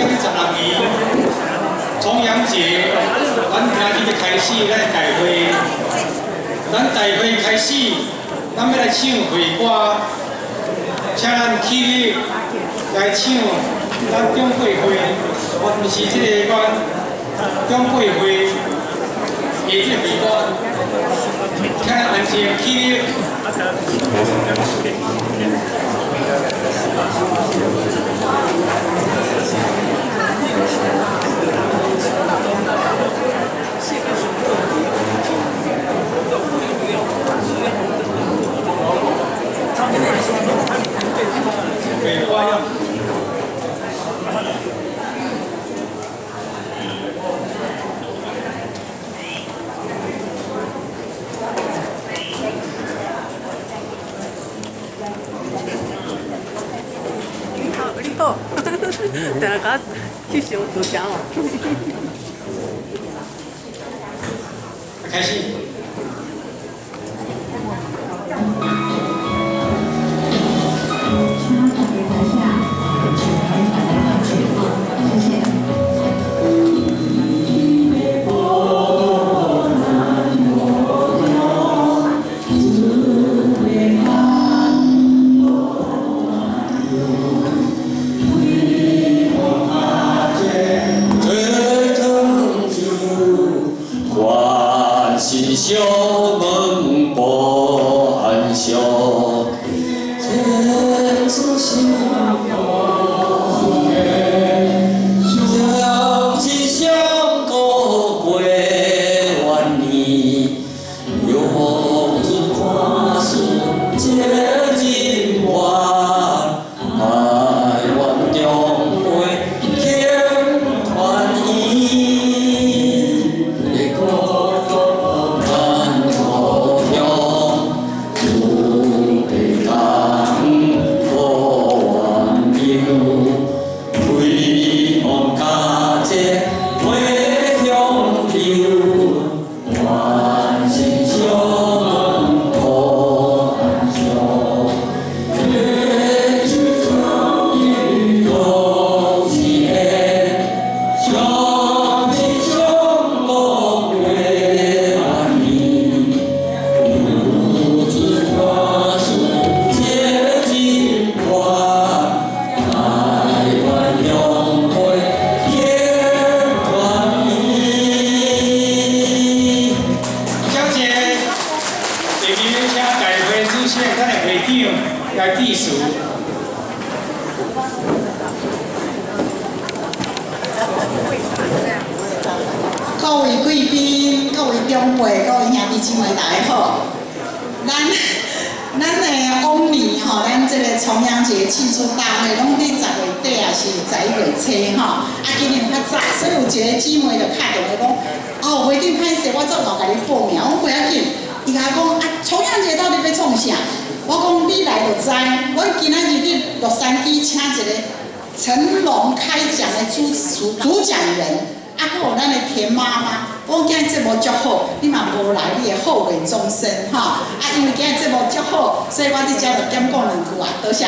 2016年重陽節，咱今日就開始咱的大會。咱大會開始，咱欲來唱會歌，請咱起立來唱咱長輩會，毋是這個阮長輩會的這個會歌，請咱安靜起立。會歌。你好，你好，等下甲翕相多謝哦。開始。請特別台下，請台下來到前方，謝謝。這成就，關心小門不安詳，這次心相親相過過萬年，永住看書接近萬，台灣長輩天團圓，一個難故鄉，祖地江過萬有，威望家姐回鄉流，關心小門不安詳，月去春雨都是緣，相親相過過萬年，游子看書接近萬，台灣長輩天團圓。小姐，下面請大會主席咱的會長來致辭。各位貴賓、各位長輩、各位兄弟姊妹，大家好。咱的往年吼，咱這個重陽節慶祝大會攏佇10月底，抑是11月初吼。啊，今年較早，所以有一個姊妹就敲電話講，哦，會長歹勢，我早就共你報名，我講無要緊。伊共我講啊，重陽節到底欲創啥？我講你來就知。阮今仔日佇洛杉磯請一個成龍開講的主講人。啊，閣有咱的田媽媽，我講今日節目足好，你嘛無來，你會後悔終生吼。啊，因為今日節目足好，所以我佇遮就減講兩句啊，多謝。